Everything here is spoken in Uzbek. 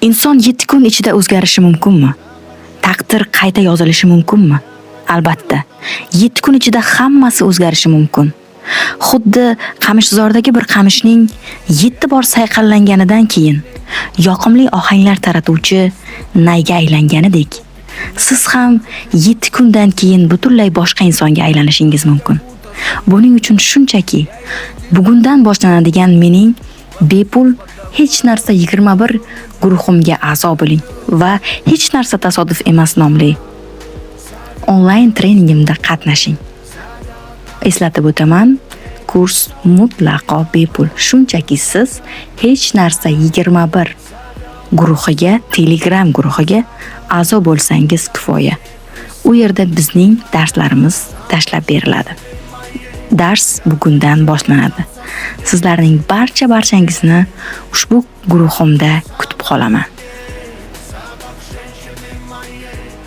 Inson 7 kun ichida o'zgarishi mumkinmi? Taqdir qayta yozilishi mumkinmi? Albatta, 7 kun ichida hammasi o'zgarishi mumkin. Xuddi qamishzordagi bir qamishning 7 bor sayqallanganidan keyin yoqimli ohanglar taratuvchi nayga aylanganidek, siz ham 7 kundan keyin butunlay boshqa insonga aylanishingiz mumkin. Buning uchun shunchaki bugundan boshlanadigan mening bepul Hech narsa 21 guruhimga a'zo bo'ling va Hech narsa tasodif emas nomli onlayn treningimda qatnashing. Eslatib o'taman, kurs mutlaqo bepul. Shunchaki siz Hech narsa 21 guruhiga, Telegram guruhiga a'zo bo'lsangiz kifoya. U yerda bizning darslarimiz tashlab beriladi. Dars bugundan boshlanadi. Sizlarning barcha barchangizni ushbu guruhimda kutib qolaman. Запах женщины моей.